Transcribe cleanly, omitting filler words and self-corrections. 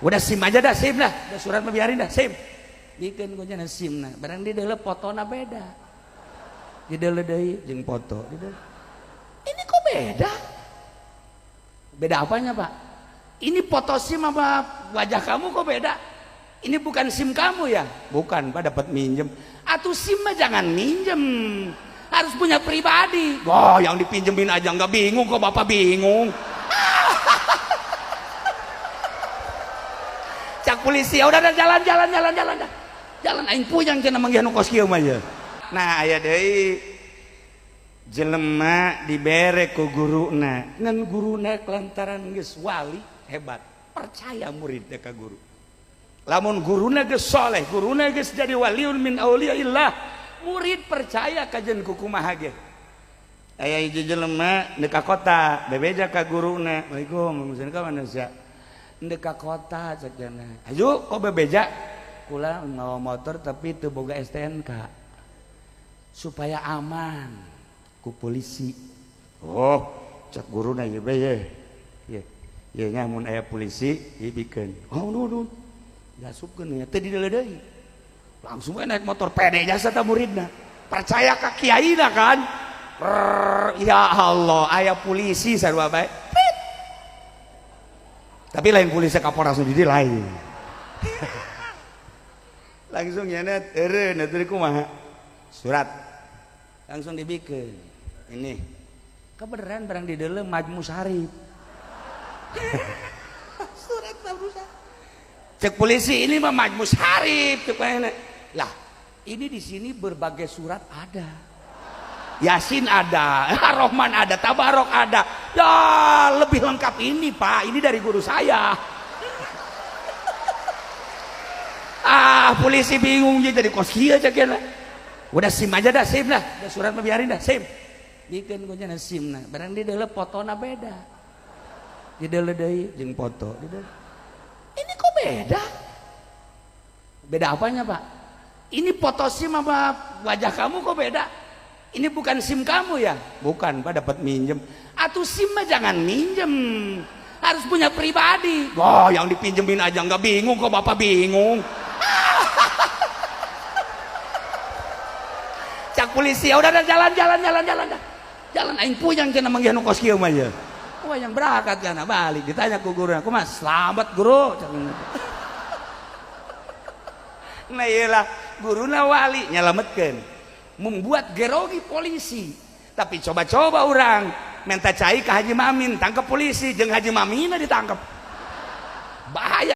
Udah SIM aja dah, SIM dah. Udah surat mah biarin dah, SIM. Bikin kuncinya SIM nah. Barang di dalam fotona beda. Di dalam deui jeung foto. Di dalam. Ini kok beda? Beda apanya, Pak? Ini foto SIM apa wajah kamu kok beda? Ini bukan SIM kamu ya? Bukan, Pak, dapat minjem. Atau SIM mah jangan minjem. Harus punya pribadi. Wah, yang dipinjemin aja nggak bingung kok Bapak bingung. Cak polisi, ya udah jalan jalan jalan jalan. Jalan aing puyang cenah manggih nu kos kieu mah ye. Nah, aya deui jelema dibere ku guruna. Ngan guruna lantaran geus wali hebat, percaya muridna ka guru. Lamun guruna geus soleh, guruna geus jadi waliun min auliyaillah, murid percaya kajen kumaha ge. Aya hiji jelema deuk ka kota, bebeja ka guruna, "Assalamualaikum, maksudna ka manusia." Ndek ka kota cek jana. Ayo kok bebeja? Kula mawa motor tapi teu boga STNK. Supaya aman ku polisi. Oh, cek guruna ieu be ye. Ye. Ye nya mun aya polisi ieu bikeun. Oh, nuhun. Diasupkeun nya teu dideuleu. Langsung we naik motor pede jasa ta muridna. Percaya ka kiaina kan? Rrrr, ya Allah, aya polisi sarua bae. Tapi lain polisi Kapolres di lain. Langsung ya net eureun atuh kumaha? Surat. Langsung dibikin. Ini. Kebeneran barang di dalam Majmu Sarip. Surat Majmu Sarip. Cek polisi ini mah Majmu Sarip cek mana? Lah, ini di sini berbagai surat ada. Yasin ada, Ar-Rahman ada, Tabarok ada. Ya, lebih lengkap ini, Pak. Ini dari guru saya. Ah, polisi bingung jadi kos kieu cek ya. Udah SIM aja dah, SIM dah. Udah surat mah biarin dah, SIM. Bikin kuncinya SIM nah. Barang di dalam fotona beda. Di dalam deui jeung foto. Di dalam. Ini kok beda? Beda apanya, Pak? Ini foto SIM apa wajah kamu kok beda? Ini bukan SIM kamu ya? Bukan, Pak, dapat minjem. Atau SIM mah jangan minjem. Harus punya pribadi. Wah, yang dipinjemin aja nggak bingung kok Bapak bingung. Cak polisi, ya udah jalan jalan jalan jalan. Jalan aing puyang cenah manggih nu kos kieu mah ye. Wah, yang berangkat kana balik ditanya ku guru, "Kumaha? Selamat, guru." Nah, iyalah guruna wali nyelametkeun. Membuat gerogi polisi. Tapi coba-coba orang minta cai ke Haji Mamin, tangkap polisi, jeung Haji Mamina ditangkap. Bahaya.